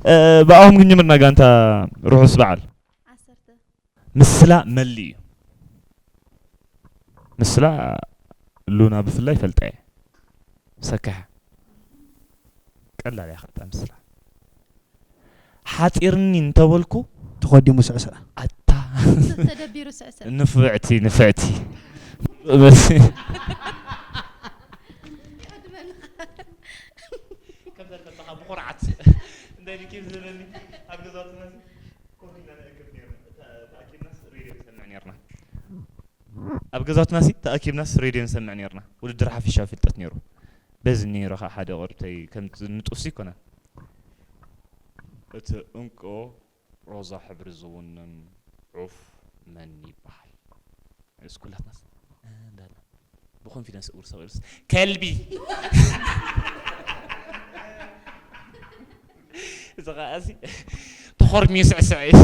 እ፣ ብኣኹም ክንጅምር፣ ና ጋንታ ርሑስ በዓል። ዓሰርተ። ምስላ መሊ እዩ። ምስላ ሉና ብፍላይ ፈልጣ እየ። ሰካሕ። ቀላል እያ ኸጣ ምስላ። ሓጺርኒ እንተበልኩ ተኾዲሙ ስዕስዕ። ኣታ። ተደቢሩ ስዕስዕ። ንፍዕቲ፣ ንፍዕቲ። ከም ዘልፈጠኻ ብኹርዓት። እንታይ ኢልኪ ዝብለኒ? ኣብ ገዛውትና ኮፍ ኢልና ንእክብ ነርና። ተኣኪብናስ ሬድዮ ንሰምዕ ነርና። ኣብ ገዛውትናሲ ተኣኪብናስ ሬድዮ ንሰምዕ ነርና። ውድድር ሓፊሻዊ ፍልጠት ነይሩ። በዚ ነይሩ ኸዓ ሓደ ቁርብተይ ከም ንጡፍሲ ይኮነ። እቲ እንቆ ሮዛ ሕብሪ ዝውንን ዑፍ መን ይበሃል? እስኩላትናስ እንዳለ ብኮንፊደንስ እውር ሰው ኢሉስ ከልቢ። እዚ ኸዓ እዚ ተኾርሚዩ ስዕስዕ እዩ።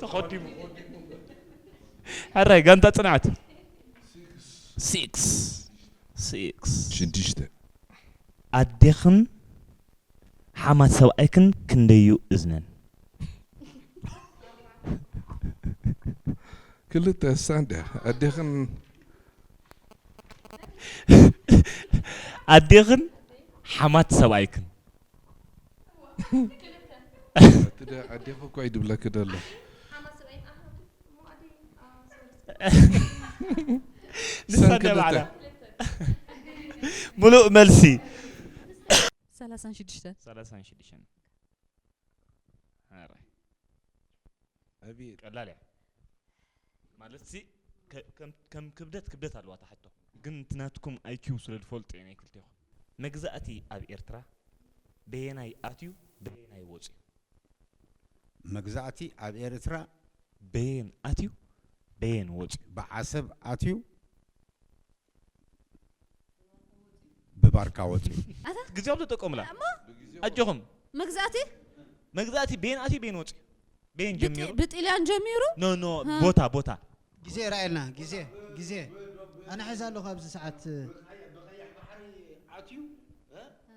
ተኾዲሙ። ሕራይ ጋንታ ጽንዓት። ሲክስ። ሲክስ። ሽዱሽተ። ኣዴኽን ሓማት ሰብኣይክን ክንደዩ እዝነን? ክልተ እሳ እንድያ። ኣዴኽን ኣዴኽን ሓማት ሰብኣይክን። እቲ ደ-፣ ኣዴኹ እኮ እዩ ድብለኪ ደሎ። ንሳ ሰንክልተ። ባዕላ። ሙሉእ መልሲ። ሰላሳን ሽዱሽተን። ሰላሳን ሽዱሽተን። ኣራይ። ኣቤት። ቀላል እያ። ማለት ሲ፣ ከ-፣ ከም፣ ከም ክብደት፣ ክብደት ኣለዋ እታ ሕቶ። ግን እቲ ናትኩም ኣይ ኪው ስለ ዝፈልጡ እየ ናይ ክልቴኹም። መግዛእቲ ኣብ ኤርትራ በየናይ ኣትዩ፣ በየናይ ወጽዩ? መግዛእቲ ኣብ ኤርትራ በየን ኣትዩ፣ በየን ወጽዩ? ብዓሰብ ኣትዩ፣ ብባርካ ወጽዩ። ኣታ? ግዜ ኣብ ተጠቀሙላ። እሞ? ኣጆኹም። መግዛእቲ? መግዛእቲ በየን ኣትዩ፣ በየን ወጽዩ? በየን ብጢ-፣ ጀሚሩ? ብጥልያን ጀሚሩ? ኖ፣ ኖ፣ ሃ። ቦታ፣ ቦታ። ግዜ ራእየልና፣ ግዜ፣ ግዜ። ኣነ ሕዚ ኣለኹ ኣብዚ ሰዓት። ብቐይሕ ባሕሪ ኣትዩ፣ እ? ሃ።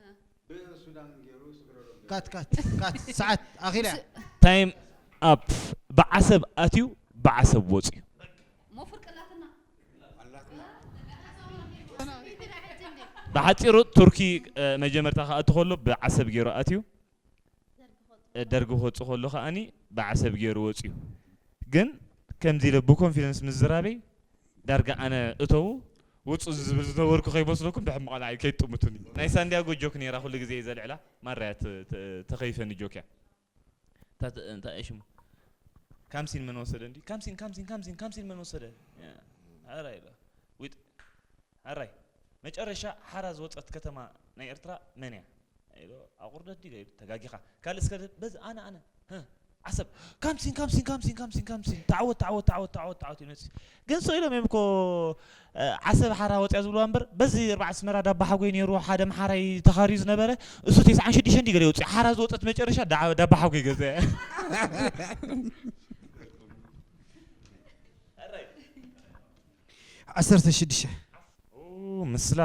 ብሱዳን ገይሩ ስግረዶም ገይሩ። ካት፣ ካት፣ ካት። ሰዓት ኣኺላ። ስ-፣ ታይም ኣፕ። ብዓሰብ ኣትዩ፣ ብዓሰብ ወጽዩ። ሞፍር ቀላትና። ብሓጺሩ ቱርኪ፣ እ፣ መጀመርታ ክኣቱ ከሎ ብዓሰብ ገይሩ ኣትዩ። እ፣ ደርጊ ክወጽእ ከሎ ከኣኒ ብዓሰብ ገይሩ ወጽዩ። ግን ከምዚ ኢለ ብኮንፊደንስ ምዝራበይ ዳርጋ ኣነ እተዉ ውጹ ዝብል ዝነበርኩ ከይመስለኩም ብሕማቕ ንዓይ ከይትጥምቱኒ። ናይ ሳንዲያጎ ጆክ ነይራ ኩሉ ግዜ እየ ዘልዕላ። ማራ እያ ተ-፣ ተ-፣ ተኸይፈኒ ጆክ እያ። ታ-፣ ተ-፣ እንታይ እዩ ሽሙ? ካምሲን መን ወሰደ እንዲ? ካምሲን፣ ካምሲን፣ ካምሲን፣ ካምሲን መን ወሰደ? ያ፣ ኣራይ ኢለ። ዊጥ-፣ ኣራይ። መጨረሻ ሓራ ዝወጸት ከተማ ናይ ኤርትራ መን እያ? ኢሉ ኣቑርደት ድዩ ኢሉ ተጋጊኻ። ካልእ እስከ በዚ ኣነ፣ ኣነ። ህ፣ ዓሰብ። ካምሲን፣ ካምሲን፣ ካምሲን፣ ካምሲን፣ ካምሲን። ተዓወት፣ ተዓወት፣ ተዓወት፣ ተዓወት፣ ተዓወት ይመጽእ። ግን ስቕ ኢሎም እዮም እኮ፣ እ፣ ዓሰብ ሓራ ወጽያ ዝብልዋ እምበር፣ በዚ ኣርባዕተ ኣስመራ ዳባ ሓጎይ ነይሩ፣ ሓደ ኣምሓራይ ተኻርዩ ዝነበረ፣ እሱ ተስዓን ሽዱሽተን ድዩ ገለ የውጽእ። ሓራ ዝወጸት መጨረሻ ዳ-፣ ዳባ ሓጎይ ገዘ። ዓሰርተ ሽዱሽተ። ኦ፣ ምስላ፣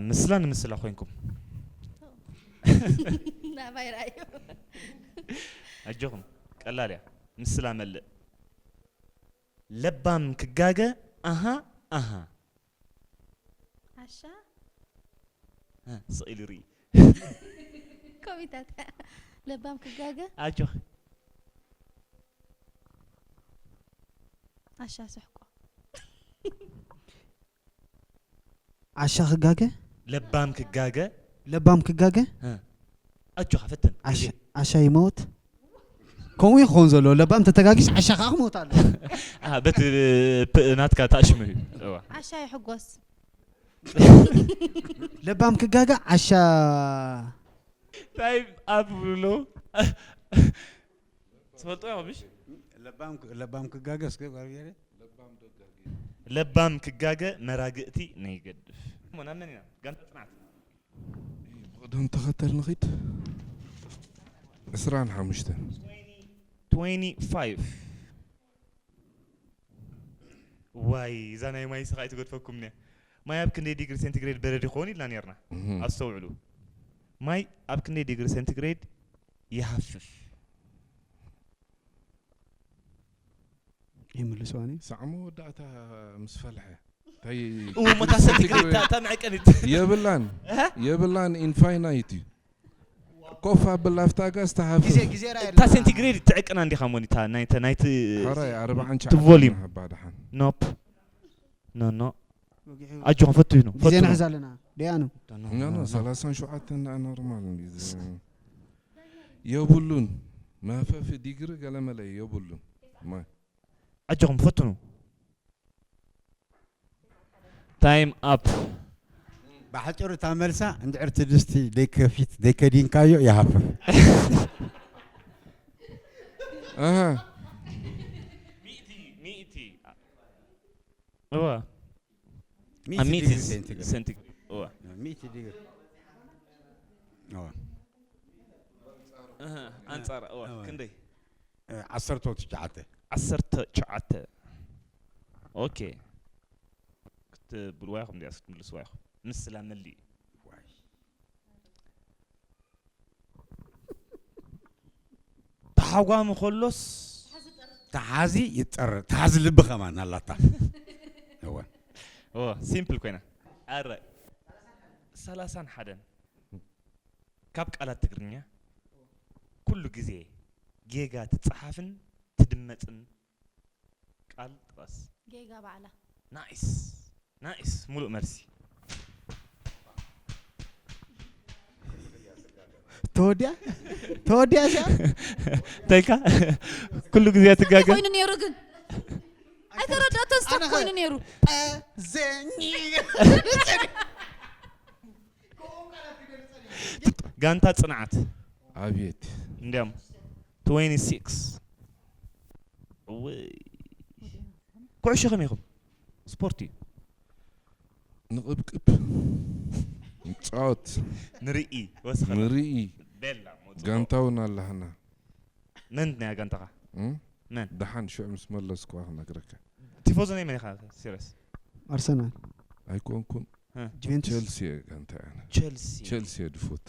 ምስላ ንምስላ ኮይንኩም። ናባይ ረኣዩ። ኣጆኹም፣ ቀላል እያ። ምስላ መልእ። ለባም ክጋገ፣ ኣሃ፣ ኣሃ። ዓሻ? እ፣ ስቕ ኢሉ ይርኢ። ኮሚታት። ለባም ክጋገ? ኣጆኺ። ዓሻ ስሕቆ። ዓሻ ክጋገ? ለባም ክጋገ? ለባም ክጋገ? እ። ኣጆኻ ፈትን። ዓሻ፣ ግዜ። ዓሻ ይመውት? ከምኡ እዩ ክኸውን ዘለዎ። ለባም ተተጋጊስ ዓሻ ከዓ ክመውት ኣሎ። ኣሃ፣ በቲ ፕ-፣ ናትካ ተኣሽሙ እዩ። እዋ። ዓሻ ይሕጎስ። ለባም ክጋገ ዓሻ። ታይም ኣፕ ብሎ። ትፈልጦ ኢኹም ምሽ? ለባም ክ-፣ ለባም ክጋገ እስከ ጓል ገይረ። ለባም ክጋገ መራግእቲ ነይገድፍ። እሞ ናብ መን ኢና? ጋንታ ጽንዓት። ብቕደም ተኸተል ንኺድ። ዕስራን ሓሙሽተን። ትዌንቲ ፋይቭ። ዋይ፣ እዛ ናይ ማይ ስኻ ኣይትገድፈኩም እያ። ማይ ኣብ ክንደይ ዲግሪ ሴንቲግሬድ በረድ ይኸውን ኢልና ነርና? እህ። ኣስተውዕሉ። ማይ ኣብ ክንደይ ዲግሪ ሴንቲግሬድ ይሃፍፍ? ይምልስዋኒ። ሳዕ መወዳእታ ምስ ፈልሐ። እንታይ እው፣ እታ ዲግሪ ሴንቲግሬድ፣ እታ፣ እታ መዐቀኒት። የብላን። እህ? የብላን፣ ኢንፋይናይት እዩ። ኮፍ ኣብላ፣ ኣብታ ጋዝ ተሃፍፍ። ግዜ፣ ግዜ ራእየ እታ ኣለና። ሴንቲግሬድ ትዕቅና እንዲኻ ሞኒ፣ እታ ናይቲ፣ ናይቲ፣ ሓራይ፣ ኣርባዓን እቲ ትሽዓተን ቮሊዩም። ሃባ ደሓን። ኖፕ። ኖ፣ ኖ። ወጊሑ። ኣጆኹም፣ ፈትኑ፣ ግዜ ፈትኑ። ንሕዝ ኣለና። ደያኑ። ኖ፣ ኖ፣ ኖ፣ ኖ። ሰላሳን ሸውዓተን ደኣ ኖርማል እንዲ፣ ዝ-፣ የብሉን። መህፈፊ ዲግሪ ገለመለ የብሉን። ማ- ኣጆኹም፣ ፈትኑ። ታይም ኣፕ። ብሓፂሩ እታ መልሳ፣ እንድሕር እቲ ድስቲ ደይከፊት፣ ደይከዲንካዮ ይሃፍፍ። ኣሃ። ሚእቲ፣ ሚእቲ። እዋ። ሚእቲ ኣብ ሚእቲ ዲግሪ ስ-፣ ሴንቲግሬድ። ሴንቲግሬድ። እዋ። ሚእቲ ዲግሪ። እዋ። ኣሃ፣ ኣንጻር፣ እዋ፣ እዋ። ክንደይ? እ፣ ዓሰርተ ትሽዓተ። ዓሰርተ ትሽዓተ። ኦኬ። ክትብልዋ ኢኹም፣ እንዲያስ ክትምልስዋ ኢኹም። ምስላ መሊእ። ዋይ። ተሓጓሚ ከሎስ ተሓዚ ይጠር-፣ ተሓዚ ልቢ ከማን ኣላታ። እወ። እወ፣ ሲምፕል ኮይና። ኣረ፣ ሰላሳን ሓደን። ካብ ቃላት ትግርኛ ኩሉ ግዜ ጌጋ ትጸሓፍን ትድመጽን ቃል ጥቐስ። ጌጋ ባዕላ። ናይስ፣ ናይስ፣ ሙሉእ መልሲ። ተወዲያ? ተወዲያ እዚኣ? እንታይ ኢልካ? ኩሉ ግዜ ትጋገ? ኮይኑ ነይሩ ግን። ኣይተረዳእቶን ስታክ ኣነ ኸ ኮይኑ ነይሩ። ጠዘኝ። ጋንታ ጽንዓት። ኣብየት። እንዲያም ትዌንቲ ሲክስ። እወይ። ኩዕሾ ከመይ ኢኹም? ስፖርት እዩ። ንቕብቅብ። ንጻወት። ንርኢ። ወስኸ። ንርኢ። ቤላ፣ ሞ ጽቡቕ። ጋንታ እውን ኣለህና። መን ናይ ጋንታኻ? እም? መን? ደሓን ሽዑ ምስ መለስኩዋ ክነግረካ። ቲፎዞ ናይ መን ኢኻ? ሲሪየስ። ኣርሰናል። ኣይኮንኩን። እ። ጁቬንቱስ። ቸልሲ እየ ጋንታ እየ። ቸልሲ። ቸልሲ እየ ድፉት።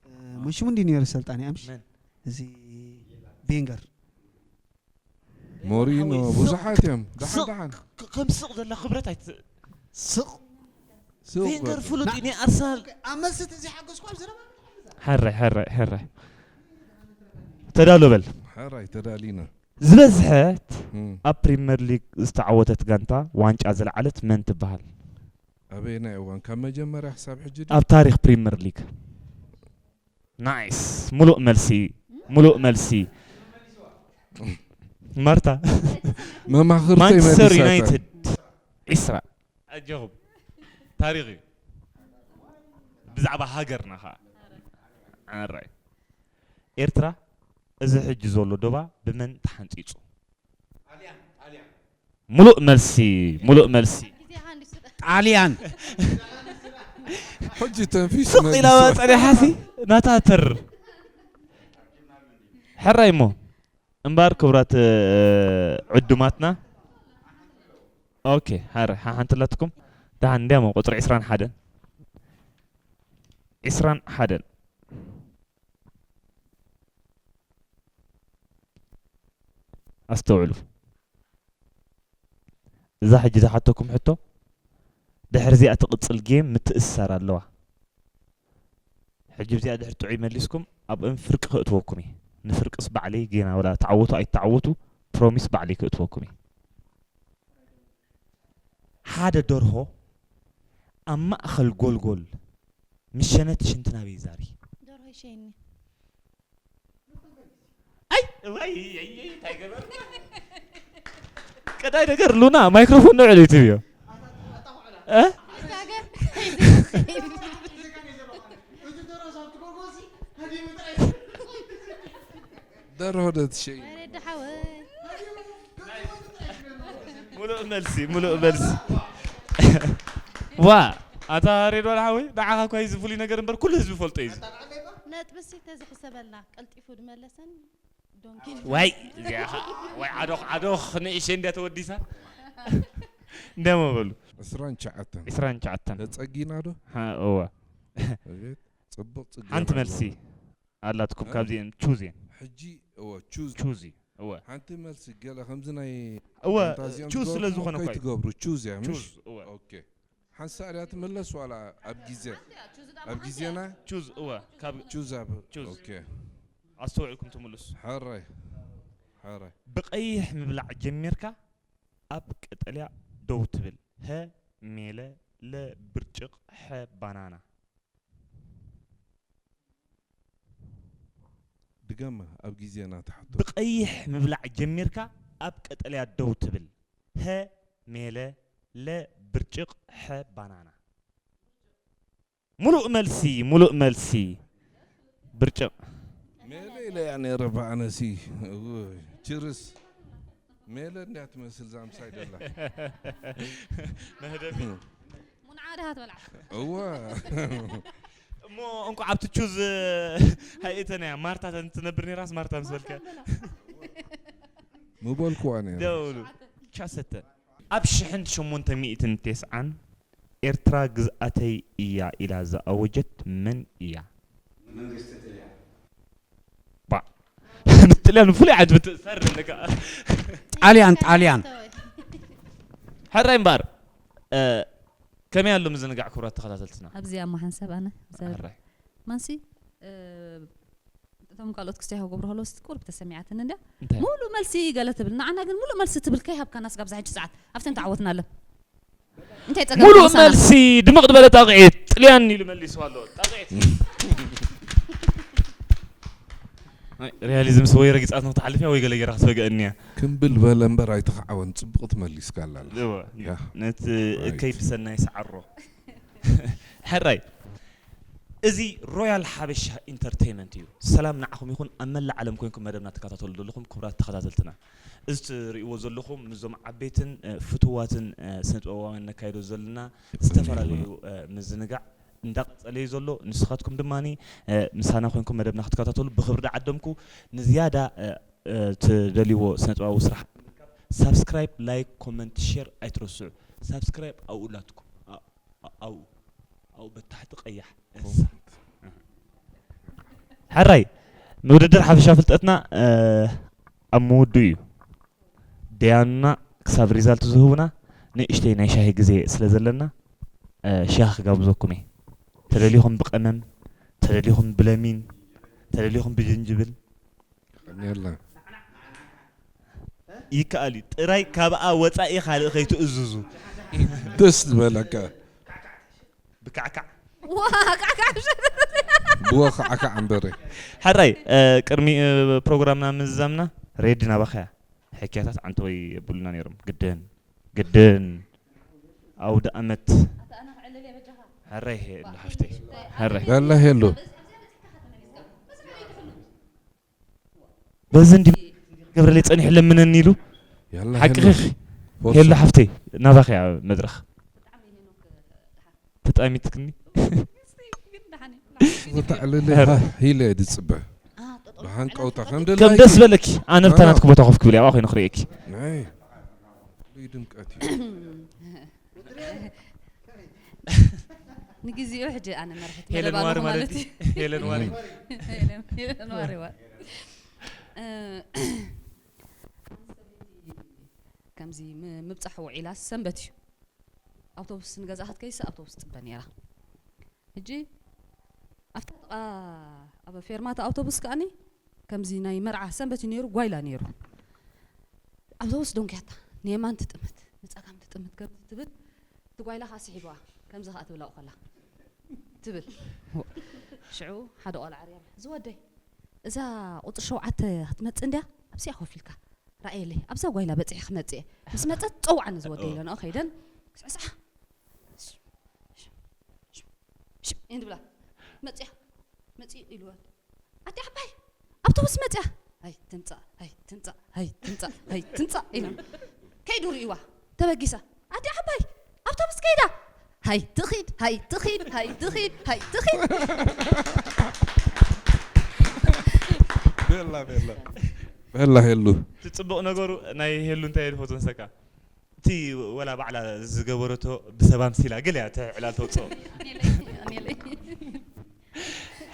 እ፣ መን ሽሙ እንዲ ነይሩ ሰልጣኒ ኣምሽ? መን? እዚ ቤንገር። ሞሪኖ፣ ሓወይ፣ ብዙሓት ስቕ፣ እዮም። ደሓን፣ ስቕ፣ ደሓን። ክ-፣ ከም ስቕ ዘላ ክብረት ኣይት-፣ ስቕ። ስቕ ቬንገር በል። ፍሉጥ እዩ፣ ናይ ኣርሰናል። ኦኬ፣ ኣብ መልሲ እቲ ዘይሓገዝኩ ኣብ ዘረባ። ሕራይ፣ ሕራይ፣ ሕራይ። ተዳሎ በል። ሕራይ፣ ተዳሊና። ዝበዝሐት እም። ኣብ ፕሪምየር ሊግ ዝተዓወተት ጋንታ ዋንጫ ዝለዓለት መን ትበሃል? ኣበየናይ እዋን? ካብ መጀመርያ ክሳብ ሕጂ ድዩ? ኣብ ታሪኽ ፕሪምየር ሊግ። ናይስ። ሙሉእ መልሲ፣ ሙሉእ መልሲ። ማርታ። መማኽርተይ ማንቸስተር መሊሳታ። ዩናይትድ ዒስራ። ኣጆኹም። ታሪኽ እዩ። ብዛዕባ ሃገርና ኸዓ። ኣራይ። ኤርትራ፣ እዚ ሕጂ ዘሎ ዶባ ብመን ተሓንጺጹ? ሙሉእ መልሲ፣ ሙሉእ መልሲ። ጣልያን። ሕጂ ተንፊሱ ስቕ ኢላ መሊሱ። ጸኒሓሲ ናታ ተር። ሕራይ እሞ። እምበኣር ክቡራት፣ እ፣ ዕዱማትና። ኦኬ፣ ሕራይ፣ ሓ-፣ ሓንቲ ኣላትኩም። ደሓን እንድያሞ ቁጽሪ ዒስራን ሓደን። ዒስራን ሓደን። ኣስተውዕሉ። እዛ ሕጂ ዝሓተኩም ሕቶ፣ ድሕሪ እዚኣ ትቕጽል ጌም ምትእስሳር ኣለዋ። ሕጂ እዚኣ ድሕሪ ጥዑይ መሊስኩም፣ ኣብ እም ፍርቂ ከእትወኩም እየ። ንፍርቅስ ባዕለይ ጌና ወላ ተዓወቱ ኣይተዓወቱ፣ ፕሮሚስ ባዕለይ ከእትወኩም እየ። ሓደ ደርሆ ኣብ ማእከል ጎልጎል ምስ ሸነት ሽንቲ ናበይ ይዛሪ? ደርሆ ይሸይኒ። ኣይ፣ ዋይ፣ ኣይ፣ ኣይ፣ እንታይ ገበር? ቀዳይ ነገር ሉና ማይክሮፎን ንዕል እዩ ትብዮ። እ? ደርሆ ዶ ትሸይኒ? ወረደ ሓወይ። ሙሉእ መልሲ፣ ሙሉእ መልሲ። ዋ፣ ኣታ ሬድዋን ሓወይ፣ ንዓኻ እኳ እዩ እዚ ፍሉይ ነገር እምበር፣ ኩሉ ህዝቢ ፈልጦ እዩ እዚ። ነጥቢ ሲ ተዝሕሰበልና፣ ቀልጢፉ ድመለሰን። ዶንኪ። ዋይ እዚኣ ኸ- ዋይ ዓዶኽ ዓዶኽ ንእሸ እንድያ ተወዲሳ። እንደሞ በሉ። ዕስራን ትሽዓተን ዕስራን ትሽዓተን ተጸጊና ዶ? ሃ- እወ እቤት ጽቡቕ ጽገና ሓንቲ መልሲ ኣላትኩም እ? ካብዚአን ቹዝ እየን ሕጂ እወ ቹዝ ቹዝ እዩ እወ ሓንቲ መልሲ ገለ ከምዚ ናይ እወ ፋንታዚኦም ቹዝ ስለ ዝገብሩ ዝኾነ እኮ እዩ። ከይትገብሩ ቹዝ እያ ምሽ ቹዝ እወ ኦኬ ሓንሳእ እያ ትምለስ ዋላ ኣብ ግዜ ኣብ ግዜና ቹዝ እወ ካብ ቹዝ ኣብ ቹዝ። ኦኬ ኣስተውዒልኩም ትምልሱ ሕራይ ሕራይ ብቐይሕ ምብላዕ ጀሚርካ ኣብ ቀጠልያ ደው ትብል ሀ ሜለ ለ ብርጭቕ ሐ ባናና ድገማ ኣብ ግዜና ትሓቶ ብቐይሕ ምብላዕ ጀሚርካ ኣብ ቀጠልያ ደው ትብል ሀ ሜለ ለ ብርጭቕ ሐ ባናና ሙሉእ መልሲ ሙሉእ መልሲ ብርጭቕ ሜለ ኢለ እያ ነይረ ብኣነሲ ችርስ ሜለ እንድያ ትመስል ዛምሳይ ደላ መህደቢ ሙንዓ ድሃ ትበልዓ እወ እሞ እንኳ ኣብቲ ቹዝ ሃይእተን እያ ማርታ ትነብር ነራስ ማርታ ምስ በልካ ምበልኩዋ ነይረ ደውሉ ቻሰተ ኣብ ሽሕን ሸሞንተ ሚእትን ተስዓን ኤርትራ ግዝኣተይ እያ ኢላ ዝኣወጀት መን እያ? መንግስቲ ጥልያን ባ ጥልያን ብፍሉይ ዓይነት ምትእሳር ዘለካ ጣልያን ጣልያን ሕራይ እምበኣር እ፣ ከመይ ኣሎ ምዝንጋዕ ክቡራት ተኸታተልትና ኣብዚ ኣማ ሓንሳብ ኣነ ዘር- ሕራይ ማንሲ እ፣ እቶም ካልኦት ክስታይ ክገብሩ ከለዉ ቁርብ ተሰሚዓትኒ እንድያ እንታይ ሙሉ መልሲ ገለ ትብል ንዓና ግን ሙሉ መልሲ ትብል ከይሃብካና ስጋብ ዛሕጂ ሰዓት ኣብተን ተዓወትና ኣለን እንታይ ጸገም ሙሉእ ምሳና? መልሲ ድምቕ ዝበለ ጣቕዒት ጥልያን ኢሉ መሊስዋ ኣሎ ጣቕዒት ናይ ሪያሊዝም ወይ ረጊጻት ንክትሓልፍያ ወይ ገለ ገይራ ክትበገአኒያ ክምብል በለ እምበር ኣይተኸዓወን ጽቡቕ ትመሊስካ ኣላ እወ ያ ነቲ እከይ ብሰናይ ሰዓሮ ሕራይ እዚ ሮያል ሓበሻ ኢንተርቴይመንት እዩ ሰላም ንዓኹም ይኹን ኣብ መላእ ዓለም ኮይንኩም መደብና ትከታተሉ ዘለኹም ክቡራት ተኸታተልትና እዚ ትርእይዎ ዘለኹም ምስዞም ዓበይትን እ፣ ፍትዋትን እ፣ ስነጥበባውያን ነካይዶ ዘለና ዝተፈላለዩ እ፣ ምዝንጋዕ እንዳቐጸለ እዩ ዘሎ ንስኻትኩም ድማ እ፣ ምሳና ኮይንኩም መደብና ክትከታተሉ ብክብሪ ዳዓደምኩ ንዝያዳ እ፣ እ፣ ትደልይዎ ስነጥበባዊ ስራሕ ሳብስክራይብ ላይክ ኮመንት ሼር ኣይትረስዑ ሳብስክራይብ ኣብኡ ላትኩም ኣብኡ ኣብኡ በታሕቲ ቀያሕ እሳ ሕራይ ንውድድር ሓፈሻ ፍልጠትና ኣብ ምውዱ እዩ ደያኑና ክሳብ ሪዛልት ዝህቡና ንእሽተይ ናይ ሻሂ ግዜ ስለ ዘለና ሻሂ ክጋብዘኩም እየ ተደሊኹም ብቀመም ተደሊኹም ብለሚን ተደሊኹም ብጅንጅብል የላ ይከኣል እዩ ጥራይ ካብኣ ወፃኢ ካልእ ከይትእዝዙ ደስ ዝበለካ ብካዕካዕ ብወ ከዓ ከዓ እምበረ ሕራይ ቅድሚ ፕሮግራምና ምዝዛምና ሬዲ ናባኸያ ሕክያታት ዓንተወይ የብሉና ነይሮም ግድን ግድን ኣውደ ኣመት ሕራይ ሄ እንዶ ሓፍተይ ሕራይ በላ ሄሎ በዚ እንዲ ገብረለይ ጸኒሑ ለምነኒ ኢሉ ያላ ሓቂ ሄሎ ኺ ፎርሳ። ሄሎ ሓፍተይ ናባኺ እያ መድረኽ ተጣሚትክኒ ወታዕልሊ ሂለ ድጽበ ብሃንቀውታ ከም ከም ደላይ ደስ በለኪ ኣነ ብታ ናትኪ ቦታ ኮፍ ክብል እያ ኮይነ ክርእየኪ ናይ ፍሉይ ድምቀት እዩ ንግዜኡ ሕጂ ኣነ መራሒት ሄለን መደብ ዋሪ ኣለኹ ማለት ማለት እዩ ሄለን ዋሪ ሄለን- ሄለን ዋሪ ዋ እ፣ ከምዚ ም- ምብጻሕ ውዒላ ሰንበት እዩ ኣውቶቡስ ንገዛ ክትከይስ ኣውቶቡስ ትጽበ ነይራ ሕጂ ኣብታ ጥቓ ኣብ ፌርማታ ኣውቶቡስ ከኣኒ ከምዚ ናይ መርዓ ሰንበት እዩ ነይሩ ጓይላ ነይሩ ኣውቶቡስ ደንጉያታ ንየማን ትጥምት ንጸጋም ትጥምት ከምዚ ትብል እቲ ጓይላ ከዓ ስሒብዋ ከምዚ ከዓ ትብል ኣብኡ ከላ ትብል ሽዑ ሓደ ቆልዓ ርያ ዝወደይ እዛ ቁፅሪ ሸውዓተ ክትመፅእ እንድያ ኣብዚኣ ኮፍ ኢልካ ራእየለይ ኣብዛ ጓይላ በፂሐ ክመፅእ እየ ምስ መፀት ፀውዓኒ ዝወደይ ኢለንኦ ከይደን ስዕስዓ ሽም ኢንትብላ መፅያ መፂ ኢልዋ ኣዲ ዓባይ ኣውቶቡስ መፅያ ሃይ ትምፃእ ሃይ ትምፃእ ሃይ ትምፃእ ሃይ ትምፃእ ኢሎም ከይዱ ርእይዋ ተበጊሳ ኣዲ ዓባይ ኣውቶቡስ ከይዳ ሃይ ትኺድ ሃይ ትኺድ ሃይ ትኺድ ሃይ ትኺድ ቤላ ቤላ ሄላ ሄሉ። እቲ ጽቡቕ ነገሩ ናይ ሄሉ እንታይ እየ ዝፈትዎ ንሰካ? እቲ ወላ ባዕላ ዝገበረቶ ብሰብ ኣምሲላ ገለ እያ እቲ ዕላል ተውጽኦ።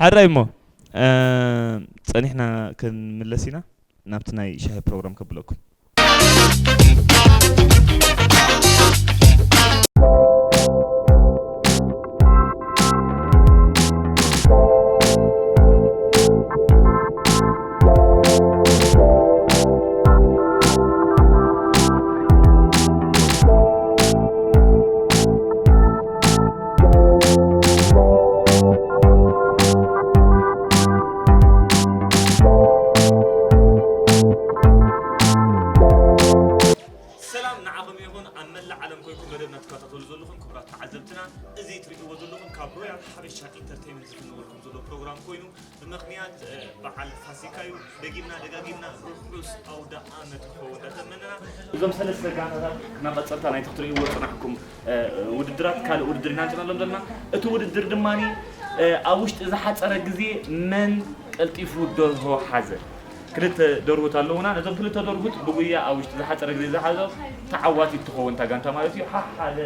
ሕራይ እሞ ጸኒሕና ክንምለስ ኢና ናብቲ ናይ ሻሂ ፕሮግራም ከብለኩም። ሰላም ንዓኹም ይኹን ኣብ መላእ ዓለም ኮይንኩም መደብና ትከታተሉ ዘለኹም ክቡራት ተዓዘብትና፣ እዚ ትርእይዎ ዘለኹም ካብ ሮያል ሓበሻ ኢንተርቴይመንት ዝፍነወልኩም ዘሎ ፕሮግራም ኮይኑ ብምኽንያት በዓል ፋሲካ እዩ። ደጊምና ደጋጊምና ርሑስ ኣውደ ኣመት ክኸውን እንዳተመነና እዞም ሰለስተ ጋንታታት ናብ ቀጸልታ ናይቲ ክትርእይዎ ዝጸናሕኩም ውድድራት ካልእ ውድድር ኢና ኣምጺናሎም ዘለና። እቲ ውድድር ድማ ኣብ ውሽጢ ዝሓጸረ ግዜ መን ቀልጢፉ ደርሆ ሓዘ። ክልተ ደርሁት ኣለዉና። ነዞም ክልተ ደርሁት ብጉያ ኣብ ውሽጢ ዝሓጸረ ግዜ ዝሓዞ ተዓዋቲት ትኸውን እታ ጋንታ ማለት እዩ። ሓሓደ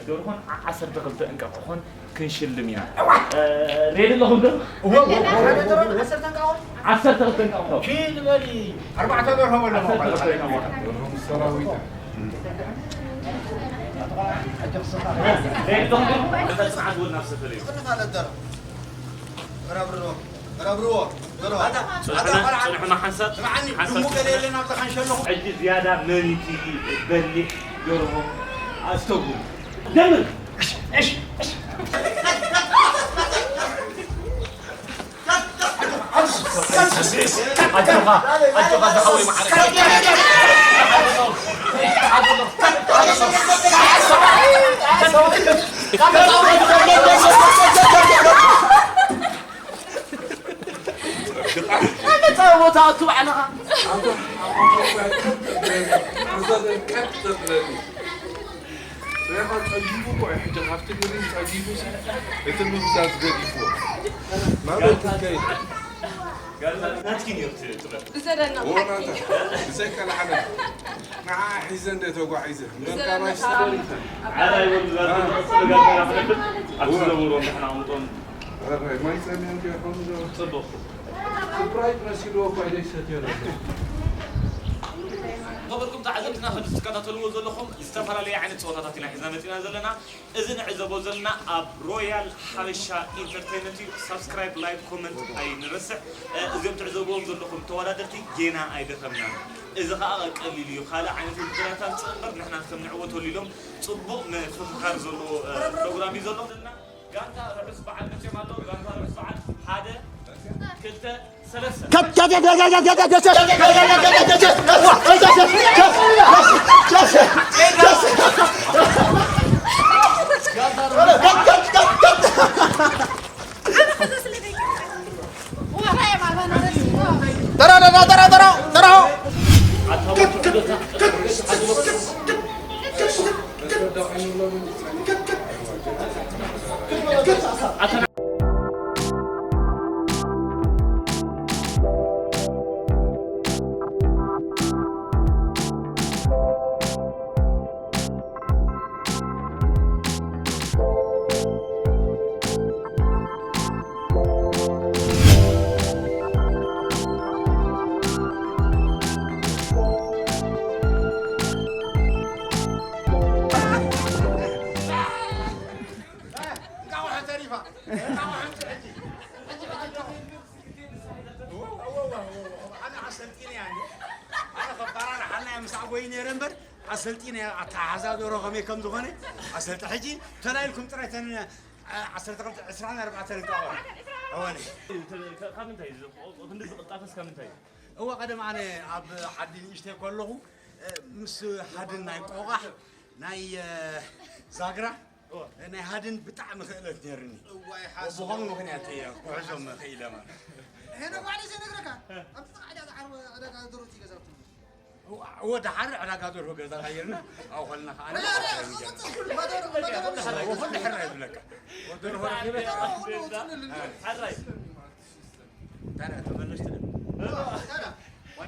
ደርሆን ዓሰርተ ክልተ እንቃቑሖን ክንሽልም ኢና። ሬዲ ኣለኹም ዶ? ዓሰርተ እንቃቑሖ። ኪድ በሊ። ኣርባዕተ ደርሆ በሎ። ሬዲ ኣለኹም ዶ? ጽንዓት ወልና ሰፈር እዩ። ረብርዎ፣ ረብርዎ፣ በልዋ። ኣታ፣ ኣታ፣ ጽንሑና፣ ቆልዓ፣ ጽንሑና ሓንሳብ፣ ስምዓኒ፣ ሓንሳብ ድሙ ገለ ጽንሑና። የለን ኣብዛ ካንሸ ኣለኹ። ሕጂ ዝያዳ መን እቲ በሊሕ ደርሆ ኣስተውዕሉ። ደምር! እሽ፣ እሽ፣ እሽ። ኣጆኻ፣ ኣጆኻ፣ ዝሓወይ መዓረይ። ኣመፃ ቦታ ኣቱ ባዕልኻ። ሬኻ ጸጊቡ እኮ እዩ። ሕጂ ካብቲ ግሪን ጸጊቡ ሲ እቲ ምፍዛዝ ገዲፍዎ። ናበይ ትከይድ? ናትኪ ነይሩ እቲ ጥበብ። ብዘደንቕ ወላ ሓቂ። እንታይ? ብዘይካ ላዕለ ንዓ ሒዘ እንደ ተጓዒዘ። እምበር ብዘደንቕ ካባይ ከዓ ስለ ዓራይ ወዲ ዛርጎ ዝቕጽል ጋር ክነብል ኣብቲ ዘውሮ ንሕና ኣምጦም ኣራይ ማይ ጸሚኦም ከይኾኑ ዶ? ጽቡቕ። ስፕራይት መሲልዎ እኳ ዘይሰትዮ ነበር። ኸበርኩም ተዓዘብትና ከም ዝትከታተልዎ ዘለኹም ዝተፈላለየ ዓይነት ፀወታታት ኢና ሒዝና መፂና ዘለና። እዚ ንዕዘቦ ዘለና ኣብ ሮያል ሓበሻ ኢንተርቴይመንት እዩ። ሳብስክራይብ፣ ላይክ፣ ኮመንት ኣይንረስዕ። እ፣ እዚኦም ትዕዘብዎም ዘለኹም ተወዳደርቲ ጌና ኣይደኸምናን። እዚ ኸዓ ቀሊል እዩ። ካልእ ዓይነት ውድድራት ኣምፅእ እምበር ንሕና ከም ንዕወተሉ ኢሎም ፅቡቕ ምፍኽኻር ዘለዎ፣ እ፣ ፕሮግራም እዩ ዘሎ። ጋንታ ርሑስ በዓል መፅዮም ኣለዉ። ጋንታ ርሑስ በዓል ሓደ፣ ክልተ፣ ሰለስተ። ኣነ ኣሰልጢነ እያ እንዴ? ኣነ ከባራ ንሓና እያ ምስኣ ጎይ ነይረ እምበር ኣሰልጢነ እያ። ኣተሓሕዛ ዶሮ ከመይ ከም ዝኾነ ኣሰልጢ። ሕጂ ተላኢልኩም ጥራይ ተን ዓሰርተ ክልተ ዕስራን ኣርባዕተን እንቃቆ። ኣዋኒ። ካብ ምንታይ እዩ? ክንዲ ዝቕልጣፈስ ካብ ምንታይ እዩ? እወ ቀደም ኣነ ኣብ ዓዲ ንእሽተይ ከለኹ ምስ ሓድን ናይ ቆቓሕ ናይ ዛግራ ናይ ሃድን ብጣዕሚ ክእለት ነይርኒ። እዋይ ሓሶት። ብኸምኡ ምኽንያት እየ ኩዕዞም ክኢለ ማለት። ሄኖክ ባዕለይ ዘይነግረካ ኣብቲ ጥቓ ዕዳጋ ዓርቢ ዕዳጋ ደሮት እዩ ገዛውቲ። እወ ደሓር ዕዳጋ ደርሆ ገዛ ቀይርና ኣብኡ ከለና ከዓ ኩሉ ሕራይ ዝብለካ። ደርሆ ረኺበ። ሕራይ። ታዲያ ተመለስቲ ዶ?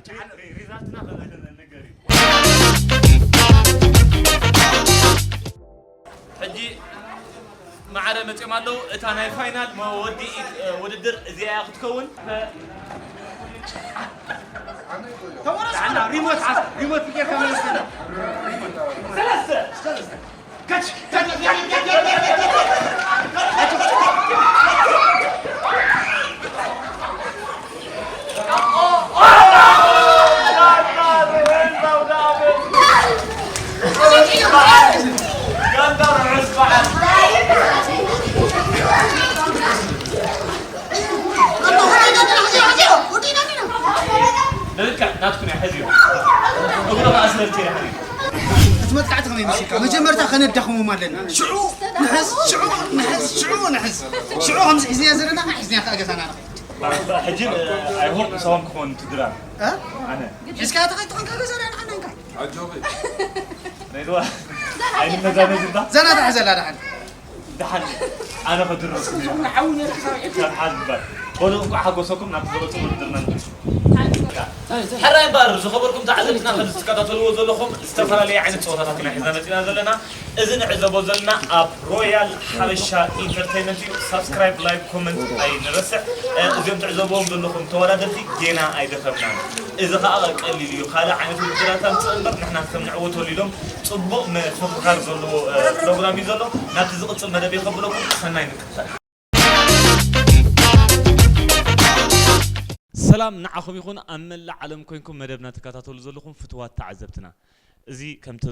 ሪዛልትና ከነገር እዩ። ሕጂ ማዕረ መፅኦም ኣለዉ። እታ ናይ ፋይናል መወዲኢት ውድድር እዚኣ ክትከውን። ሪሞት ሪሞት ጌርካ መለስና። ሰለስተ ልክዕ ናትኩም እያ። ሕዚ እግሩ ከኣ ስለልቲ እያ። ሕዚ እቲ መጥቃዕቲ ከመይ መሲልካ? መጀመርታ ከነዳኽሞም ኣለና። ሽዑ ንሕዝ፣ ሽዑ ንሕዝ፣ ሽዑ ንሕዝ። ሽዑ ከምዚ ሒዝናዮ ዘለና፣ ሒዝናዮ ከኣ ገዛና ንኸይድ። ሕጂ፣ I hope ሰላም ክኾን ትድራር። እ? ኣነ። ሒዝካ ተኸይድ ትኾንካ ገዛና ንዓና እንካ። ኣጆኺ። ነይዋ። ኣይንመዛመዝ እንዳ። ዘና ተሓዘላ ደሓን። ደሓን። ኣነ ከድርስ። ካብ ሓዝ እምበር። በሉ እንኳዕ ሓጎሰኩም ናብ ዝበለጸ ውድድርና ንድረስ። ሕራይ እምበኣር ዝኸበርኩም ተዓዘብትና ከም ዝትከታተልዎ ዘለኹም ዝተፈላለየ ዓይነት ፀወታታት ኢና ሒዝና መፂና ዘለና። እዚ ንዕዘቦ ዘለና ኣብ ሮያል ሓበሻ ኢንተርቴይንመንት እዩ። ሳብስክራይብ፣ ላይክ፣ ኮመንት ኣይንረስዕ። እ፣ እዚኦም ትዕዘብዎም ዘለኹም ተወዳደርቲ ጌና ኣይደኸምናን። እዚ ኸኣ ቀሊል እዩ። ካልእ ዓይነት ውድድራት ኣምፅእ እምበር ንሕና ከም ንዕወተሉ ኢሎም ፅቡቕ ምፍኽኻር ዘለዎ፣ እ፣ ፕሮግራም እዩ ዘሎ። ናብቲ ዝቕፅል መደብ የኸብለኩም። ሰናይ ምክትታል። ሰላም ንዓኹም ይኹን፣ ኣብ መላእ ዓለም ኮይንኩም መደብና ትከታተሉ ዘለኹም ፍትዋት ተዓዘብትና። እዚ ከምቲ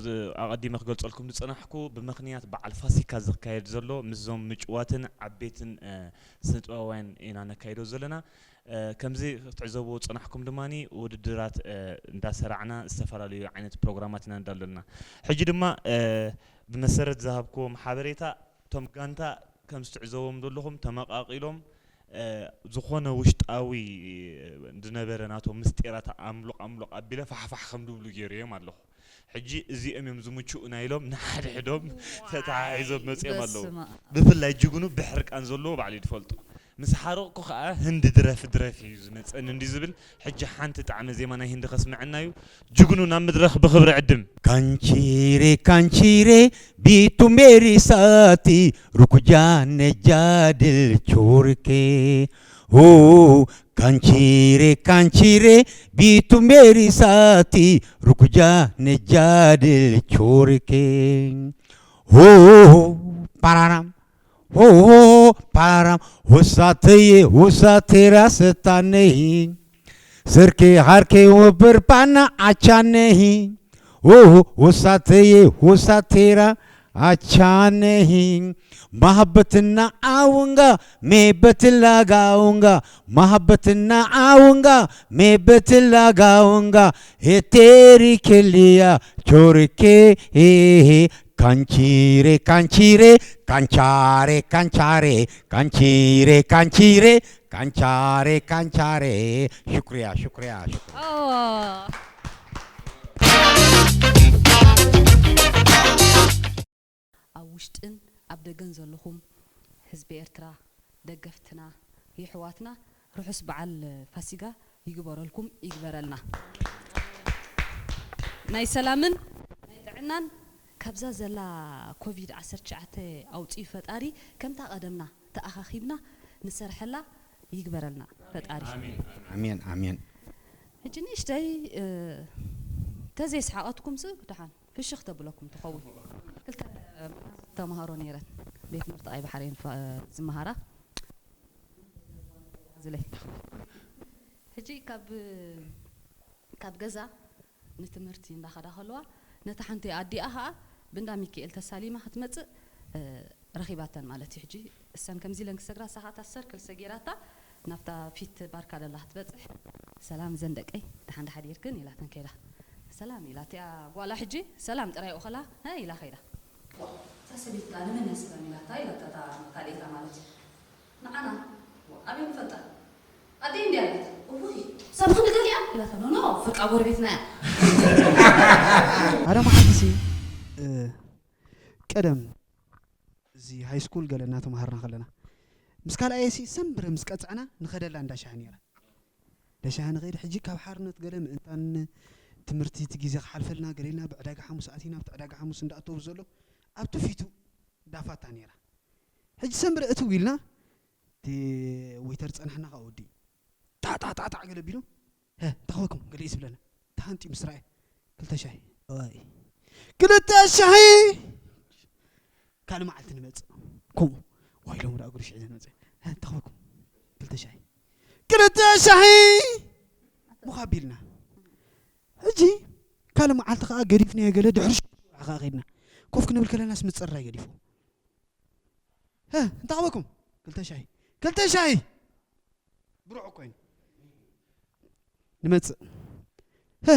ኣቐዲመ ክገልጸልኩም ዝጸናሕኩ፣ ብምኽንያት በዓል ፋሲካ ዝካየድ ዘሎ ምስዞም ምጭዋትን ዓበይትን፣ እ፣ ስነ-ጥበባውያን ኢና ነካይዶ ዘለና። እ፣ ከምዚ ክትዕዘብዎ ዝጸናሕኩም ድማ ውድድራት፣ እ፣ እንዳሰራዕና ዝተፈላለዩ ዓይነት ፕሮግራማት ኢና እንዳለና። ሕጂ ድማ፣ እ፣ ብመሰረት ዝሃብክዎም ሓበሬታ እቶም ጋንታ ከም ዝትዕዘቦም ዘለኹም ተመቓቒሎም፣ እ፣ ዝኾነ ውሽጣዊ ዝነበረ ናቶም ምስጢራት ኣምሉቕ ኣምሉቕ ኣቢለ ፋሕፋሕ ከም ዝብሉ ገይረዮም ኣለኹ። ሕጂ እዚኦም እዮም ዝምችኡና ኢሎም ንሓድሕዶም ዋይ፣ ተተሓሒዞም መፂኦም ኣለዉ። በስመ ኣብ። ብፍላይ ጅግኑ ብሕርቃን ዘለዎ ባዕሉ እዩ ዝፈልጦ። ምስ ሓረቕኩ ኸዓ ህንዲ ድረፍ ድረፍ እዩ ዝመፀኒ እንዲ ዝብል ሕጂ ሓንቲ ጣዕመ ዜማ ናይ ህንዲ ከስምዐና እዩ። ጅግኑ ናብ መድረኽ ብኽብሪ ዕድም። Kancire, kancire, bitu meri sati, rukuja nejadil chorke. Oh, kancire, kancire, bitu meri sati, rukuja nejadil chorke. Oh, pararam. Ho, ho, param, hosateye, hosatera setanehi. Serke harke wober pana achanehi. Ho, ho, hosateye, hosatera achanehi. Mahabbatina awunga, me betila gaunga. Mahabbatina awunga, me betila gaunga. Heteri kelia, chorike, he, he. Kancire, kancire, kancare, kancare, kancire, kancire, kancare, kancare. Shukriya, shukriya, shukriya. Oh. ኣብ ውሽጥን ኣብ ደገን ዘለኹም ህዝቢ ኤርትራ፣ ደገፍትና፣ የሕዋትና፣ ርሑስ በዓል ፋሲጋ ይግበረልኩም፣ ይግበረልና። ናይ ሰላምን ናይ ጥዕናን ካብዛ ዘላ ኮቪድ ዓሰርተ ትሽዓተ ኣውጺኡ ፈጣሪ፣ ከምታ ቀደምና ተኣኻኺብና ንሰርሐላ ይግበረልና ፈጣሪ። ኣሜን፣ ኣሜን። ሕጂ ንእሽተይ፣ እ፣ ተዘይስሓቐትኩም ስ-፣ ደሓን ፍሽኽ ተብለኩም ትኸውን። ክልተ ተምሃሮ ነይረን፣ ቤት ትምህርቲ ቀይ ባሕሪ እየን ፋ-፣ ዝመሃራ። ዝለይ። ሕጂ ካብ፣ ካብ ገዛ ንትምህርቲ እንዳኸዳ ከለዋ፣ ነታ ሓንቲ ኣዲኣ ኸኣ ብእንዳ ሚካኤል ተሳሊማ ክትመጽእ፣ እ፣ ረኺባተን ማለት እዩ። ሕጂ እሰን ከምዚ ኢለን ክሰግራ፣ እሳ ኸኣ እታ ሰርክል ሰጊራታ ናብታ ፊት ባርካ ደላ ክትበጽሕ፣ "ሰላም እዘን ደቀይ፣ ደሓን ዶ ሓዲርክን?" ኢላተን ከይዳ። "ሰላም" ኢላ እቲኣ ጓላ ሕጂ፣ "ሰላም" ጥራይ ይኡ ከላ፣ "ሀ" ኢላ ከይዳ። "እታ ሰበይቲ ደኣ ንመን እያ ሰላም ኢላታ?" ኢላታ እታ ካልኣይታ ማለት እዩ። "ንዓና ኣበይ ንፈልጣ? ኣደይ እንድያ" ኢላታ። "እውይ፣ ሳምሶን ንገሊኣ?" ኢላታ። "ኖ፣ ኖ፣ ፍርቃ ጎረቤትና እያ።" ሓደ መዓልቲ ሲ፣ እ፣ ቀደም እዚ ሃይ ስኩል ገለ እናተምሃርና ከለና፣ ምስ ካልኣየ ሲ ሰንብረ ምስ ቀጽዕና ንኸደላ እንዳ ሻሂ ነይራ። ደሻ ንኸይድ ሕጂ ካብ ሓርነት ገለ ምእንታን ትምህርቲ እቲ ግዜ ክሓልፈልና ገለ ኢልና ብዕዳጋ ሓሙስ ኣቲና ኣብቲ ዕዳጋ ሓሙስ እንዳኣተው ዘሎ ኣብቲ ፊቱ ዳፋታ ነይራ። ሕጂ ሰንብረ እትው ኢልና እቲ ወይተር ጸናሕና ከዓ ወዲ ጣጣጣጣ ገለ ቢሉ ሀ እንተኸበኩም ገለ እዩ ዝብለና ተሃንጢ ምስ ረኣየ ክልተ ሻሂ ዋይ ክልተ ሻሂ ካልእ መዓልቲ ንመጽእ ከምኡ ዋይ ሎም ዳ እግሩ ሽዒ ዝመጽእ ሀ እንተኸበኩም ክልተ ሻሂ ክልተ ሻሂ ሙኻቢልና ሕጂ ካልእ መዓልቲ ከዓ ገዲፍናዮ ገለ ድሕሪ ሽዑ ከዓ ከድና ኮፍ ክንብል ከለናስ ምፅራይ ገዲፉ ሀ እንታይ ክበኩም ክልተ ሻሂ ክልተ ሻሂ ብሩዕ ኮይኑ ንመፅእ ሀ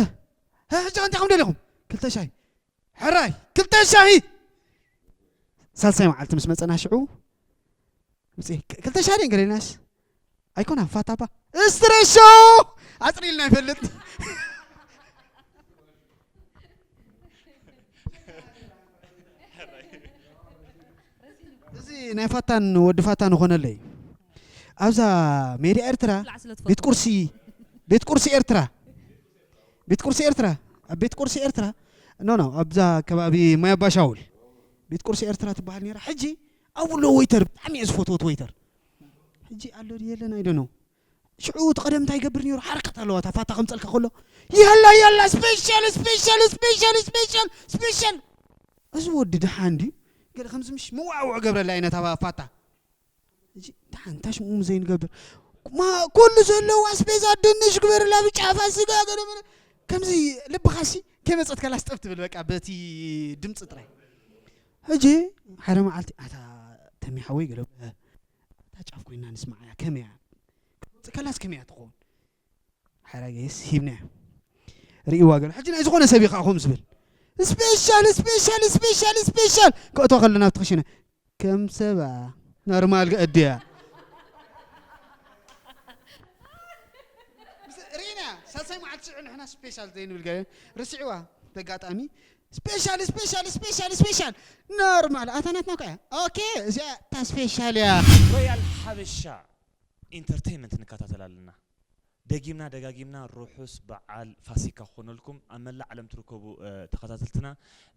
ሀ ሕጂ እንታይ ከም ደሊኹም ክልተ ሻሂ ሕራይ ክልተ ሻሂ ሳልሳይ መዓልቲ ምስ መፀና ሽዑ ውፅእ ክልተ ሻሂ ደን ገለናስ ኣይኮና ፋታባ እስትረሾ ኣፅሪልና ይፈልጥ እዚ ናይ ፋታን ወዲ ፋታን ኾነለይ ኣብዛ ሜዳ ኤርትራ ቤት ቁርሲ ቤት ቁርሲ ኤርትራ ቤት ቁርሲ ኤርትራ ኣብ ቤት ቁርሲ ኤርትራ ኖ ኖ ኣብዛ ከባቢ ማይ ኣባሻውል ቤት ቁርሲ ኤርትራ ትበሃል ነራ ሕጂ ኣብኡ ኣሎ ወይተር ብጣዕሚ እየ ዝፈትወት ወይተር ሕጂ ኣሎ ድዩ የለን ኣይደኖ ሽዑ እቲ ቀደም እንታይ ይገብር ነይሩ ሓርቀት ኣለዋ እታ ፋታ ከምፀልካ ከሎ የላ የላ ስፔሻል ስፔሻል ስፔሻል ስፔሻል ስፔሻል እዚ ወዲ ደሓን ድዩ ገለ ከምዚ ምሽ መዋዕውዕ ገብረላ ኣይነት ኣባ ፋታ እዚ ደሓን እንታይ ሽሙ ዘይንገብር ኩሉ ዘለዋ ኣስቤዛ ድንሽ ግበርላ ብጫ ፋሲጋ ገለ መለ ከምዚ ልብኻሲ ከይመፀት ከላስ ጠብ ትብል በቃ በቲ ድምፂ ጥራይ ሕጂ ሓደ መዓልቲ ኣታ ተሚሓወይ ገለ እታ ጫፍ ኮይና ንስማዓያ ከመያ ክትወፅእ ከላስ ከመያ ትኸውን ሓራጌስ ሂብናያ ርእይዋ ገለ ሕጂ ናይ ዝኾነ ሰብ እዩ ከዓ ከምኡ ዝብል ስፔሻል ስፔሻል ስፔሻል ስፔሻል ከእቶ ከለና ኣብቲ ክሽነ ከም ሰባ ኖርማል ገእድያ ርእና ሳልሳይ መዓልቲ ሽዑ ንሕና ስፔሻል ዘይንብል ገለ ርስዕዋ ተጋጣሚ ስፔሻል ስፔሻል ስፔሻል ስፔሻል ኖርማል ኣታ ናትና እኮ እያ ኦኬ እዚኣ እታ ስፔሻል እያ ሮያል ሓበሻ ኢንተርቴይንመንት ንከታተል ኣለና። ደጊምና ደጋጊምና ርሑስ በዓል ፋሲካ ክኾነልኩም ኣብ መላእ ዓለም ትርከቡ ተኸታተልትና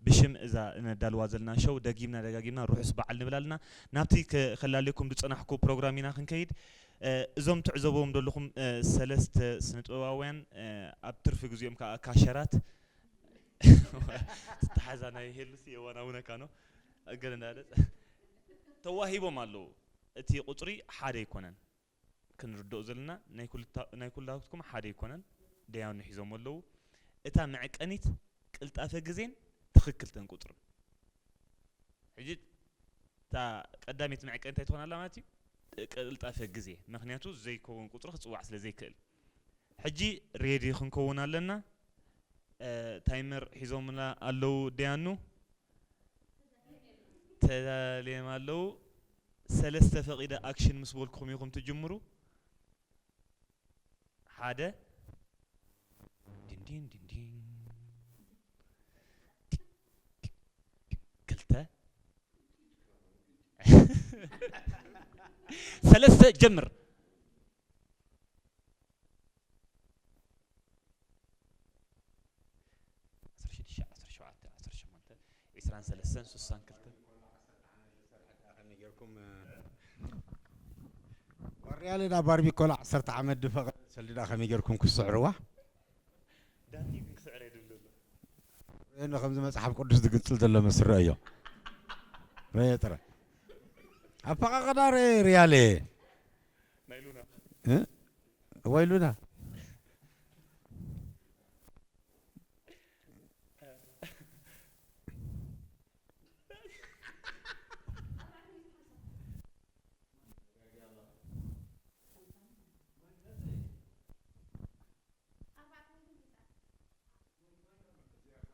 ብሽም እዛ ነዳልዋ ዘለና ሸው ደጊምና ደጋጊምና ርሑስ በዓል ንብል ኣለና። ናብቲ ከላልየኩም ዝጸናሕኩ ፕሮግራም ኢና ክንከይድ። እዞም ትዕዘብዎም ዘለኹም ሰለስተ ስነጥበባውያን ኣብ ትርፊ ግዜኦም ከዓ ካሸራት ዝተሓዛ ናይ ሄሉሲ የዋናውነካ ነው ገለ እንዳለ ተዋሂቦም ኣለዉ። እቲ ቁፅሪ ሓደ ኣይኮነን። ክንርድኦ ዘለና ናይ ኩላትኩም ሓደ ኣይኮነን ደያኑ ሒዞሞ ኣለዉ እታ መዐቀኒት ቅልጣፈ ግዜን ትኽክልተን ቁፅርን ሕጂ እታ ቀዳመይቲ መዐቀኒት እንታይ ትኾን ኣላ ማለት እዩ ቅልጣፈ ግዜ ምክንያቱ ዘይከውን ቁፅሪ ክፅዋዕ ስለ ዘይክእል ሕጂ ሬዲ ክንከውን ኣለና ታይመር ሒዞምና ኣለዉ ደያኑ ተዳልዮም ኣለዉ ሰለስተ ፈቒደ ኣክሽን ምስ በልኩም ኢኹም ትጅምሩ ሓደ ዲንዲን ዲንዲን ክልተ ሰለስተ ጀምር ዓሰርተ ሽዱሽተ ዓሰርተ ሸውዓተ ዓሰርተ ሸሞንተ ዒስራን ሰለስተን ሱሳን ክልተን ሪያል ዳ ባርቢኮላ ዓሰርተ ዓመት ድፈቐ ሰልዲ ዳ ከመይ ጌርኩም ክስዕርዋ ዳኒ ግን ክስዕር የድብሉ ኣሎ ሪአዮ ከምዚ መጽሓፍ ቅዱስ ዝግንጽል ዘሎ መስል ሪአዮ ሪአዮ ጥራይ ኣፈቓቕዳ ሪአዮ ሪያል እየ ናይ ሉና እ? ወይ ሉና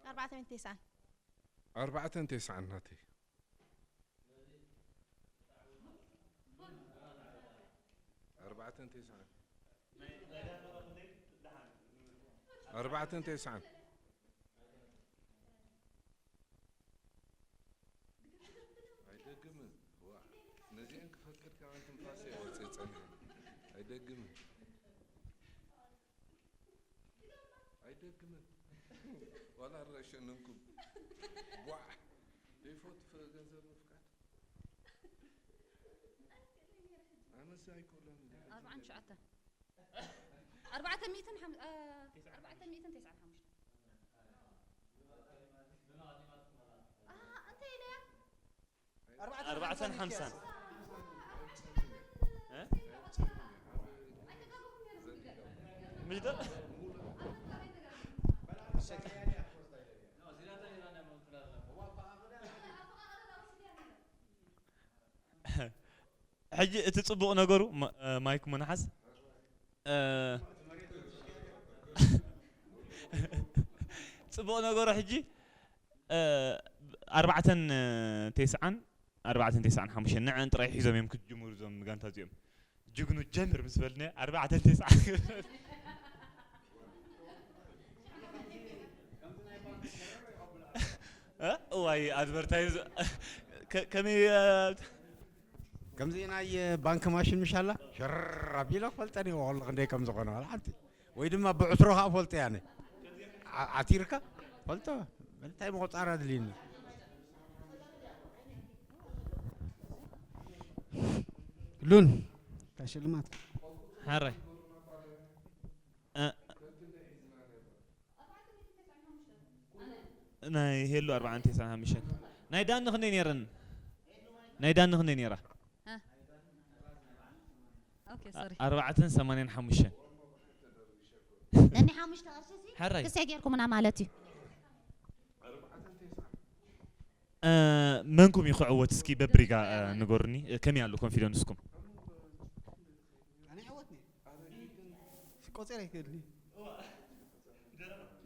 ኣርባዕተ ሚእትን ተስዓን ኣርባዕተን ተስዓን ናተይ ኣርባዕተን ተስዓን ኣርባዕተን ተስዓን ኣይደግምን ዋ ነዚአን ክፈቅድ ካብ ትንፋሰ ወፅእ ፀኒሐ ኣይደግምን ዋላ ረሸነንኩም። ቧዕ ዘይፈቱ ገንዘብ ምፍቃድ። ኣነስ ኣይኮላን። ኣርባዓን ትሽዓተን ኣርባዕተ ሚእትን ሓም- ኣ፣ ኣርባዕተ ሚእትን ተስዓን ሓሙሽተን። ኣሃ፣ እንታይ ኢለያ? ኣርባዕተን ሓምሳን። እ? ምሽ ዶ? ሕጂ እቲ ጽቡቕ ነገሩ ማ- እ፣ ማይክ ምንሓዝ፣ እ፣ ጽቡቕ ነገሩ ሕጂ፣ እ፣ ኣርባዕተን ተስዓን ኣርባዕተን ተስዓን ሓሙሽተን ንዐን ጥራይ ሒዞም እዮም ክጅምሩ እዞም ጋንታ እዚኦም። ጅግኑ ጀምር ምስ በልናዮ ኣርባዕተን ተስዓን እ? እዋይ ኣድቨርታይዝ ከ- ከመይ እ፣ ከምዚ ናይ ባንክ ማሽን ምሽ ኣላ ሸር ኣቢለ ክፈልጠን እየ። ወላ ክንደይ ከም ዝኾነ ዋላ ሓንቲ ወይ ድማ ብዕትሮ ከዓ ፈልጦ እየ ኣነ። ዓ- ዓቲርካ ፈልጦ እንታይ ምቁፃር ኣድልዩኒ። ሉን ሽልማት ሓራይ እ፣ ናይ ሄሉ ኣርባዓን ተስዓን ሓሙሽተን። ናይ ዳኒ ክንደይ ነይረን? ናይ ዳኒ ክንደይ ነይራ? እ። ኦኬ፣ ሶሪ። ኣርባዕተን ሰማንያን ሓሙሽተን። ነኒ ሓሙሽተ ቅርሺ ሲ ሓራይ። ክሳይ ጌርኩምና ማለት እዩ። እ፣ መንኩም እዩ ክዕወት? እስኪ በብሪጋ፣ እ፣ ንገሩኒ። እ፣ ከመይ ኣሎ ኮንፊደንስኩም? ኣነ ይዕወትኒ። ቆጸር ኣይክእልኒ።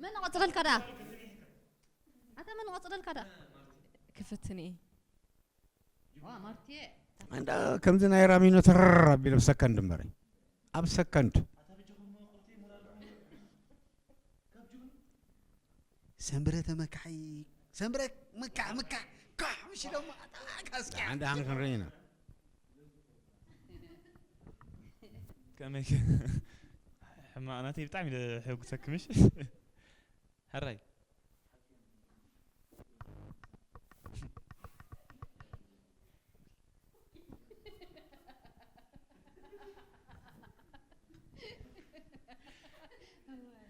መን ቆጽረልካ ደኣ? ኣታ መን ቆጽረልካ ደኣ? ክፍትኒ። ዋ፣ ማርትየ። እንዳ ከምዚ ናይ ራሚኖ ተረር ኣቢለ ኣብ ሰከንድ እምበረ። ኣብ ሰከንድ። ሰንብረ ተመካሒ፣ ሰንብረ ምካሕ፣ ምካሕ፣ ካሕ፣ ምሽ ኢሎሞ ኣታ ካስኪ። ደሓን ደሓን ክንርኢ ኢና። ከመይ ከ-፣ ሕማቕ ናተይ ብጣዕሚ ደ-፣ ሕጉሰኪ ምሽ? ሕራይ።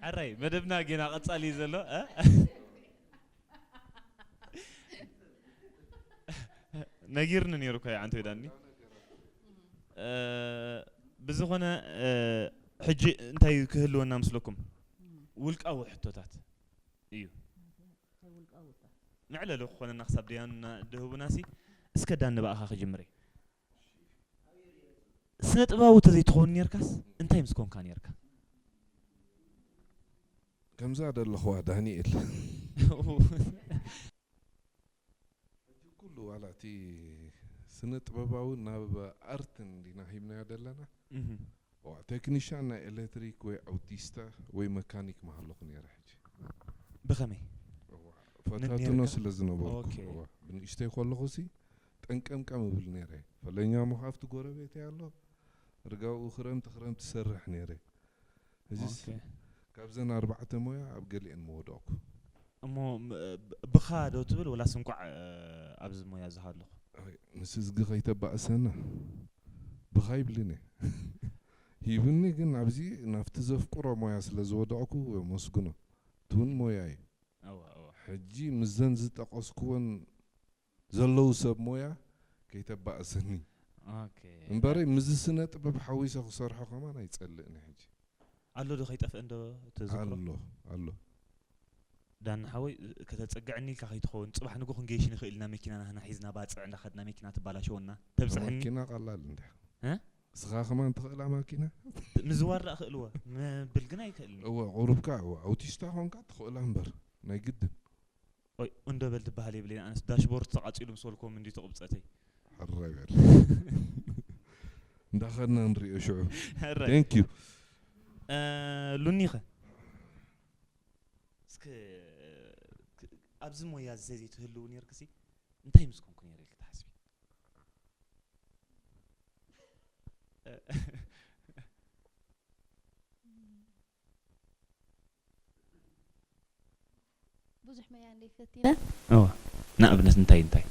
ሕራይ፣ መደብና ጌና ቀጻሊ እዩ ዘሎ፣ እ? ነጊርኒ ነይሩ እኮ፣ ኣንተ ዳኒ። እ፣ ብዝኾነ፣ እ፣ ሕጂ እንታይ ክህልወና ምስለኩም? ውልቃዊ ሕቶታት እዩ። መዕለሊ ክኾነና ክሳብ ደያኑና ድህቡናሲ፣ እስከ ዳኒ ብኣኻ ክጅምር እየ። ስነ ጥበባዊ ተዘይትኸውን ኔርካስ እንታይ ምስ ኮንካ ኔርካ? ከምዛ ደለኹዋ ዳንኤል። ሕጂ ኩሉ ዋላ እቲ ስነ ጥበባዊ ናብ ኣርት እንዲና ሂብናዮ ዘለና። እህ። ዋ፣ ቴክኒሻን ናይ ኤሌክትሪክ ወይ ኣውቲስታ ወይ መካኒክ ምሃለኹ ነይረ። ሕጂ ብኸመይ? እዋ፣ ፈታትኖ ነኒርካ? ስለ ዝነበርኩ። ኦኬ። እዋ፣ ብንእሽተይ ከለኹ ሲ ጠንቀምቀም እብል ነይረ። ፈለኛ እሞ ካብቲ ጎረቤተይ ኣሎ፣ ርጋኡ ክረምቲ ክረምቲ ሰርሕ ነይረ። ሕዚስ ኦኬ። ካብዘን ኣርባዕተ ሞያ ኣብ ገሊአን ምወደቕኩ። እሞ ም-፣ ብ-፣ ብኻ ዶ ትብል ወላስ እንቋዕ፣ እ፣ ኣብዚ ሞያ እዚ ሃለኹ? ኣይ፣ ምስ እዝጊ ከይተባእሰና ብኻ ይብልን እየ። ሂብኒ ግን ኣብዚ ናብቲ ዘፍቅሮ ሞያ ስለ ዝወደቕኩ የመስግኖ። እቲ እውን ሞያ እዩ። እወ፣ እወ። ሕጂ ምስዘን ዝጠቐስኩወን ዘለዉ ሰብ ሞያ ከይተባእሰኒ። ኦኬ። እምበረይ ምስዚ ስነ ጥበብ ሓዊሰ ክሰርሖ ከማን ኣይጸልእን እየ ሕጂ። ኣሎ ዶ ከይጠፍአ እንዶ ተዘክሮ? ኣሎ፣ ኣሎ። ዳኒ ሓወይ፣ ከተጸግዐኒ ኢልካ ከይትኸውን፣ ጽባሕ ንግሆ ክንገይሽ ንኽእል ኢና፣ መኪና ናህና ሒዝና ባጽዕ እንዳኸድና መኪና ትባላሸወና፣ ተብጽሐኒ። መኪና ቀላል እንድያ። እ? እስኻ ከማን ትኽእላ ማኪና? ምዝዋር ደኣ እኽእልዎ፣ ምብል ግን ኣይክእልን። እወ፣ ቁሩብካ፣ እወ፣ ኣውቲስታ ኾንካ ትኽእላ እምበር፣ ናይ ግድን። ኦይ፣ እንዶ በል ትበሃል የብለይን፣ ኣነስ ዳሽቦርድ ተቓጺሉ ምስ በልክዎም እንድዩ ተቕብጸተይ። ሕራይ በል። እንዳኸድና ንሪኦ ሽዑ። ሕራይ። Thank you። እ፣ ሉኒኸ? እስከ፣ ክ-፣ ኣብዚ ሞያ እዚ ዘይትህልው ነይርክሲ፣ እንታይ ምስ ኮንኩ ነይረ ኢልኪ ትሓስቢ? እ፣ ብዙሕ መያ እንደ ፈቲና እዋ ንኣብነት እንታይ እንታይ